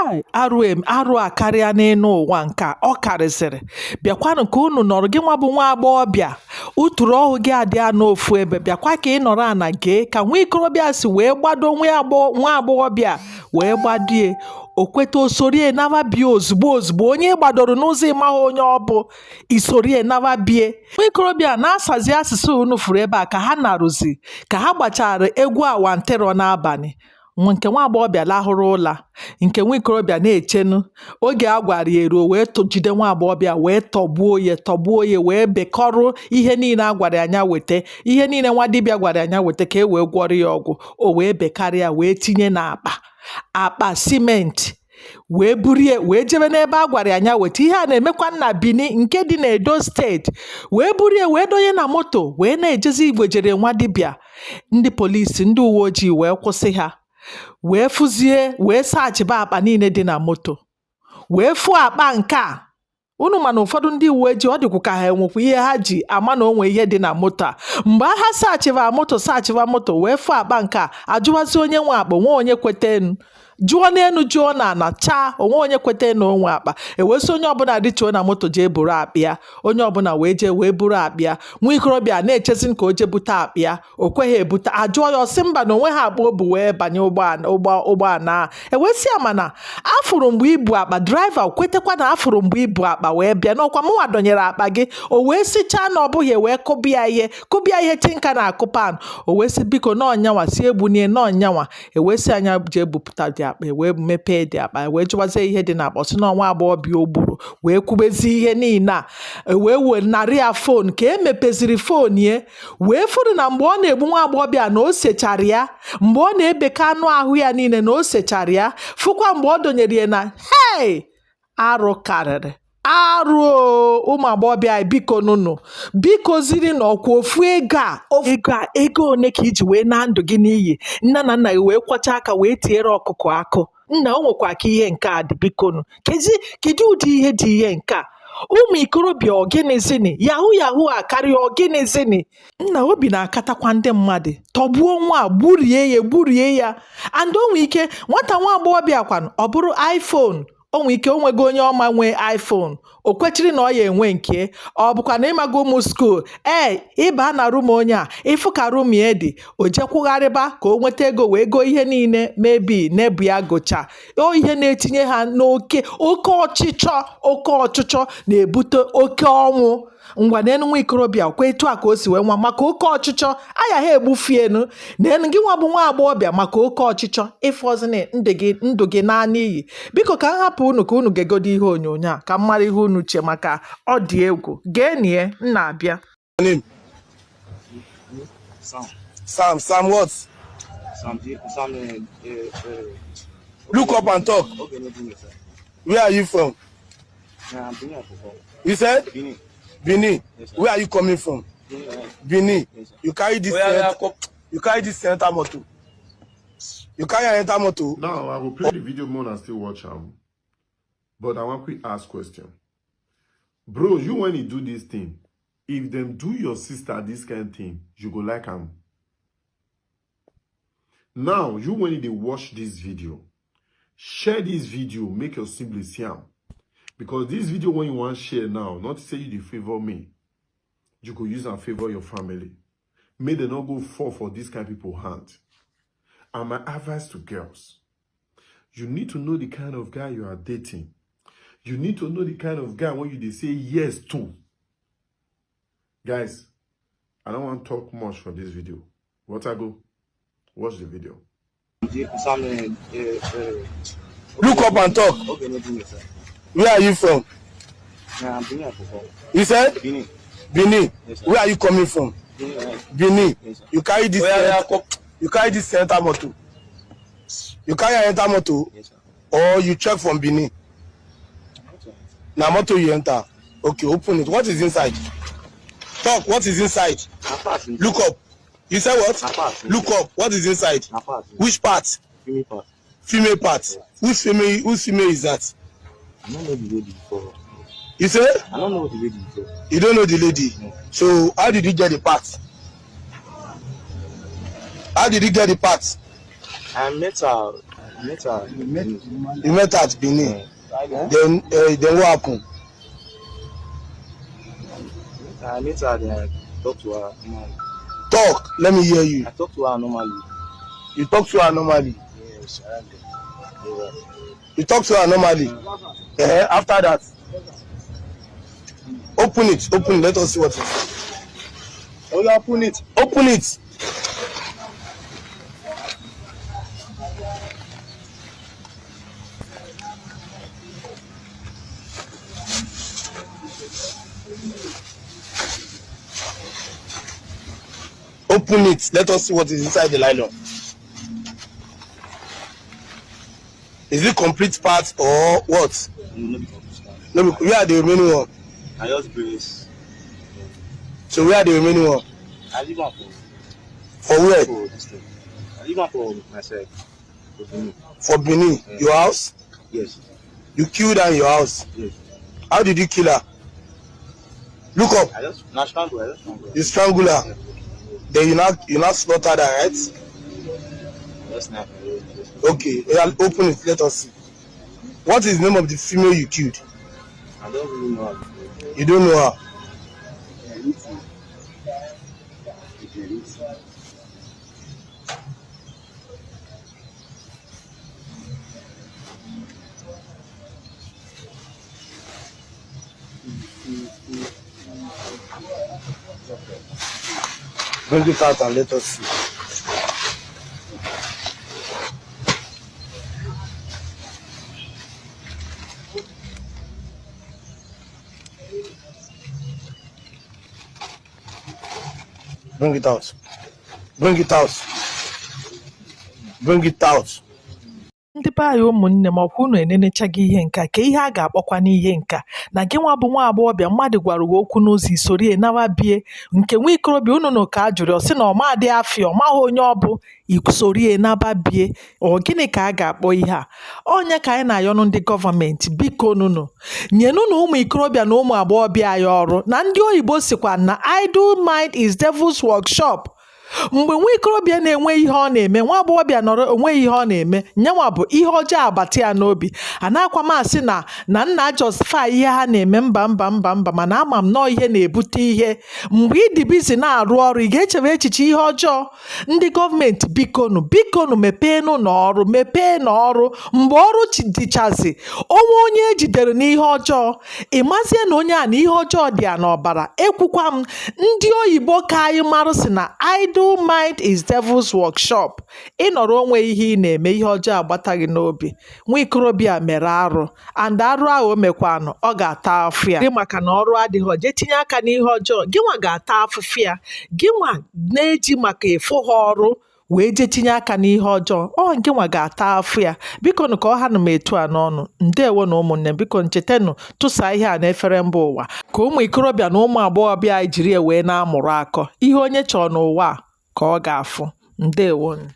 Chai! Arụ arụ a karịa n'elu ụwa nke a, ọ karịsịrị. Bịakwanụ ka unu nọrọ, gị nwa bụ nwa agbọghọbịa, uturu ọhụ gị adị anọ ofu ebe. Bịakwa ka ị nọrọ ana gee ka nwa ikorobịa si wee gbado nwa agbọghọbịa wee gbadie. O kweta, o sorie naba bie ozugbo ozugbo. Onye ị gbadoro n'ụzọ, ịmaghị onye ọ bụ, isorie naba bie. Nwa ikorobịa na-asazi asụsụ unu furu ebe a ka ha narụzi ka ha gbachara egwu awantịrọ n'abalị. Nke nwa agbọghọbịa lahụrụ ụla, nke nwa ikorobịa na-echenu oge a gwara ya eruo, wee jide nwa agbọghọbịa wee tọgbuo ya, tọgbuo ya, wee bekọrọ ihe niile a gwara ya nya weta, ihe niile nwa dibịa gwara ya nya weta ka e wee gwọrọ ya ọgwụ. O wee bekarịa wee tinye n'akpa, akpa simenti, wee burie wee jebe n'ebe a gwara ya nya weta. Ihe a na-emekwa na Bini nke dị n'Edo Steeti. Wee burie wee donye na moto wee na-ejezi igwejere nwa dibịa. Ndị polisi, ndị uwe ojii wee kwụsị ha, wee fụzie, wee sachịba akpa niile dị na moto, wee fụ akpa nke a. Unu mana ụfọdụ ndị uwe ojii, ọ dịkwa ka ha enwekwa ihe ha ji ama na o nwee ihe dị na moto a. Mgbe ha sachịba moto, sachịba moto, wee fụ akpa nke a, ajụwazi onye nwe akpa. Onwe onye kwetenu. Jụọ n'elu, jụọ n'ala, chaa, onwe onye kwete na onwe akpa. Ewee sị onye ọbụla rituo na moto jee buru akpa ya. Onye ọbụla wee jee wee buru akpa ya. Nwa ikorobịa na-echezi ka o jee bute akpa ya, o kweghị ebute. Ajụọ ya, ọsị mba, na onwe ha akpa o bu wee banye ụgbọala ụgbọala a. Ewee sị ya, mana afụrụ mgbe ibu akpa. Driver kwetekwa na afụrụ mgbe ibu akpa wee bịa n'ọkwa mụnwa dọnyere akpa gị. O wee sichaa na ọ bụghị, wee kụbịa ihe, kụbịa ihe tinka na akụ pan. O wee sị biko, n'ọnyanwa si egbunie, n'ọnyanwa. Ewee sị anya jee bupụta dị akpa. Wee mepee dị akpa, wee jụwazie ihe dị n'akpa. Ọ sị na nwa agbọghọbịa o gburu, wee kwubezi ihe niile a. Wee wee narị ya phone. Ka e mepeziri phone ya, wee fụrụ na mgbe ọ na-egbu nwa agbọghọbịa na o sechara ya, mgbe ọ na-ebekọ anụ ahụ ya niile na o sechara ya, fụkwa mgbe ọ dọnyere ya na hei. Arụ karịrị arụ o! Ụmụ agbọghọbịa anyị, biko nụnụ, biko ziri na ọkwa ofu ego a, ofu ego a, ego one ka iji wee na ndụ gị n'iyi, nna na nna gị wee kwọcha aka wee tiere ọkụkọ akụ. Nna, o nwekwa ka ihe nke a dị. Biko nụ, kezi kedu ụdị ihe dị ihe nke a? Ụmụ ikorobịa, ọgịnịzini yahoo yahoo a karịa? Ọgịnịzini? Nna, obi na-akatakwa ndị mmadụ. Tọgbuo nwa a, gburie ya, gburie ya. And o nwee ike nwata nwa agbọghọbịa kwanụ, ọ bụrụ iPhone. O nwee ike o nwego onye ọma nwee iPhone, o kwechiri na ọ ya enwe nke. Ọ bụkwa na ịmago ụmụ school ee, ịba na room onye a, ịfụ ka room ya dị, o jekwugharịba ka o nweta ego wee goo ihe niile mebi nebu ya gocha o. Ihe na-etinye ha n'oke oke ọchịchọ, oke ọchịchọ na-ebute oke ọnwụ. Ngwa, n'enu nwa ikorobịa kwa, etu a ka o si wee nwa maka oke ọchịchọ aya ha egbufienu. N'enu gị nwa bụ nwa agbọghọbịa, maka oke ọchịchọ ịfọzini ndụ gị, ndụ gị naa n'iyi. Biko, ka m hapụ unu ka unu gegodo ihe onyonyo a ka m mara ihe unu che, maka ọ dị egwu. Geenie, m na-abịa. Name? Sam. Sam. Sam what? Sam, Sam, Look up and talk. Okay, no, Benin, sir. Where are you from? Yeah, I'm Benin Akoko. You said? Benin. Benin. Yes, sir. Where are you coming from? Benin, Benin. Yes, sir. You carry this Oya, oya, enter, you carry this enter motor. You carry an enter motor. Now, I will play the video more and still watch am. But I want quick ask question. Bro, you when you do this thing, if them do your sister this kind of thing, you go like am? Now, you when they watch this video, share this video, make your siblings see am. Because this video when you want share now, not say you dey favor me, you go use and favor your family. May they not go fall for this kind of people hand. And my advice to girls, you need to know the kind of guy you are dating. You need to know the kind of guy when you dey say yes to. Guys, I don't want to talk much for this video. What I go? Watch the video. Sam, Look up and talk. Okay, no, Benin, sir. Where are you from? Yeah, I'm Benin Akoko. You said? Benin. Benin. Yes, sir. Where are you coming from? Benin, Benin. Yes, sir. You carry this Oya, oya, enter, you carry this enter motor. You carry an enter motor Yes, sir. or you check from Benin? Na motor you enter. Okay, open it. What is inside? Talk. What is inside? Na part. Look up. You said what? Na part. Look up. What is inside? Na part. Which part? Female part. Female part. Which female? Which female is that? I don't know the lady before. You say? I don't know the lady before. You don't know the lady. No. So how did you get the part? How did you get the part? I met her. I met her. You met the woman. You met her at Benin. Yeah. Then what happened? I met her, then I talked to her normally. Talk. Let me hear you. I talked to her normally. You talk to her normally. Yes, around there. Yeah. You talk to her normally. After that, open it. Open it. Let us see what it is. Oh, you open it. Open it. Open it. Let us see what is inside the nylon. Is it complete part or what? No, no be complete part. No, where are the remaining one? I just brace. So where are the remaining one? I leave am For where? for this thing. I leave am for myself. For Benin. For Benin. Yeah. Your house? Yes. You killed her in your house. Yes. How did you kill her? Look up. I just na strangle. I just strangle. You strangle her. Then you now slaughtered her, right? Just knife. Okay. Yeah, open it. Let us see. What is the name of the female you killed? I don't really know her before. You don't know her. Bring it out and let us see. Bring it out. Bring it out. Bring it out. Ndị be anyị ụmụnne m, ọkwa unu enenechaghị ihe nka ka ihe a ga-akpọkwa n'ihe nka na gị nwa bụ nwa agbọghọbịa mmadụ gwara gị okwu n'ụzọ isorie nawa bie nke nwa ikorobịa unu nụ ka a jụrụ ọ sị na ọma dị afịa ọ maghị onye ọ bụ isorie naba bie ọ gịnị ka a ga-akpọ ihe a onye ka anyị na-ayọnụ ndị gọọmenti biko nunu nyenụ na ụmụ ikorobịa na ụmụ agbọghọbịa anyị ọrụ na ndị oyibo sikwa na idle mind is devil's workshop. Mgbe nwa ikorobịa na-enwe ihe ọ na-eme, nwa agbọghọbịa nọrọ onweghị ihe ọ na-eme, nyanwa bụ ihe ọjọọ agbata ya n'obi. A na-akwa m asị na na nna justify ihe ha na-eme, mba mba mba mba, mana ama m nọọ ihe na-ebute ihe. Mgbe ị dị busy na-arụ ọrụ, ị ga-echebe echiche ihe ọjọọ. Ndị gọọmenti bikonu bikonu mepeenụ n'ọrụ, mepee n'ọrụ. Mgbe ọrụ dịchazi onwe onye ejidere n'ihe ọjọọ, ị mazie na onye a na ihe ọjọọ dị ya n'ọbara. Ekwukwa m, ndị oyibo ka anyị marụ si na idle mind is devil's workshop. Ịnọrọ onwe ihe ị na-eme, ihe ọjọọ agbata gị n'obi. Nwa ikorobịa mere arụ, and arụ ahụ o mekwanụ ọ ga-ata afụ ya maka na ọrụ adịghị jee tinye aka n'ihe ọjọọ. Gịnwa ga-ata afụfụ ya, gịnwa na-eji maka ịfụ ha ọrụ wee jee tinye aka n'ihe ọjọọ, ọ gịnwa ga-ata afụ ya. Biko nụ ka ọ hanụ m etu a n'ọnụ. Ndewo na ụmụnne m, biko nchetanụ tụsaa ihe a n'efere mba ụwa ka ụmụ ikorobịa na ụmụ agbọghọbịa anyị jiri ya wee na-amụrụ akọ. Ihe onye chọrọ n'ụwa a ka ọ ga-afụ. Ndewonu.